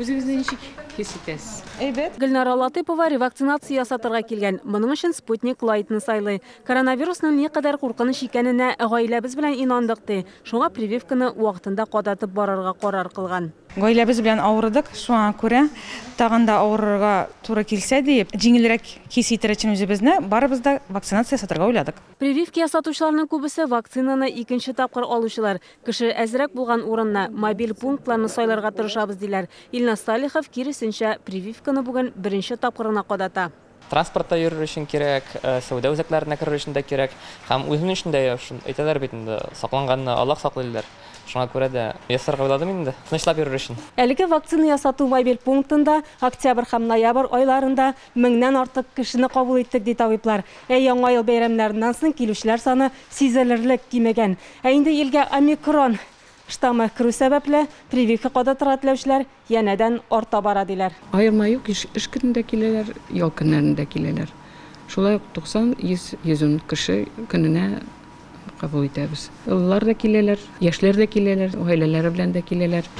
Үзегезне ничек хис итәсез? Әйбәт. Гөлнара Латыпова ревакцинация ясатырга килгән. Моның өчен Спутник Лайтны сайлый. Коронавирусның никадәр куркыныч икәненә гаиләбез белән инандык, ди. Шуңа прививканы вакытында кадатып барырга карар кылган. Гаиләбез белән авырдык, шуңа күрә тагын да авырырга туры килсә диеп, җиңелрәк хис итәр өчен үзебезне барыбыз да вакцинация ясатырга уйладык. Прививка ясатучыларның күбесе вакцинаны икенче тапкыр алучылар. Кеше әзрәк булган урынны, мобиль пунктларны сайларга тырышабыз, диләр. Илназ Салихов киресенчә прививканы бүген беренче тапкырына кадата. Транспортта йөрер өчен кирәк, сәүдә үзәкләренә керер өчен дә кирәк. Һәм үзем өчен дә әйтәләр бит инде, сакланганны Аллаһ саклый диләр. Шуңа күрә дә ясарга уйладым инде, тынычлап йөрер өчен. Әлеге вакцина ясату мобиль пунктында октябрь һәм ноябрь айларында меңнән артык кешене кабул иттек, ди табиблар. Ә яңа ел бәйрәмнәреннән соң килүчеләр саны сизелерлек кимегән. Ә инде илгә омикрон штаммы керү сәбәпле прививка кадатырга теләүчеләр янәдән арта бара, диләр. Аерма юк, эш көнендә киләләр, ял көннәрендә киләләр. Шулай ук 90, 100, 110 кеше көненә кабул итәбез. Олылар да киләләр, яшьләр дә киләләр, гаиләләре белән дә киләләр.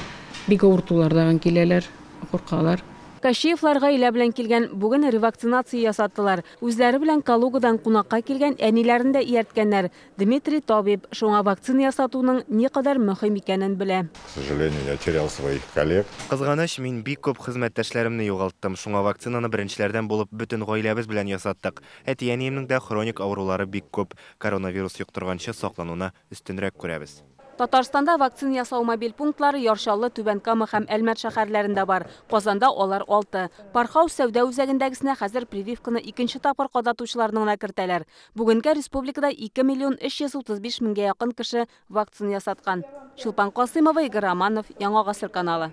Бик авыртулардан киләләр, куркалар. Кащеевлар гаилә белән килгән, бүген ревакцинация ясаттылар. Үзләре белән Калугадан кунакка килгән әниләрен дә иярткәннәр. Дмитрий табиб, шуңа вакцина ясатуның никадәр мөһим икәнен белә. К сожалению, я терял своих коллег. Кызганыч, мин бик күп хезмәттәшләремне югалттым. Шуңа вакцинаны беренчеләрдән булып бөтен гаиләбез белән ясаттык. Әти-әниемнең дә хроник авырулары бик күп. Коронавирус йоктырганчы саклануны өстенрәк күрәбез. Татарстанда вакцина ясау мобиль пунктлары Яр Чаллы, Түбән Кама һәм Әлмәт шәһәрләрендә бар. Казанда алар 6. Паркхаус сәүдә үзәгендәгесенә хәзер прививканы икенче тапкыр кадатучыларны гына кертәләр. Бүгенгә республикада 2 миллион 335 меңгә якын кеше вакцина ясаткан. Чулпан Касыймова, Игорь Романов, Яңа Гасыр каналы.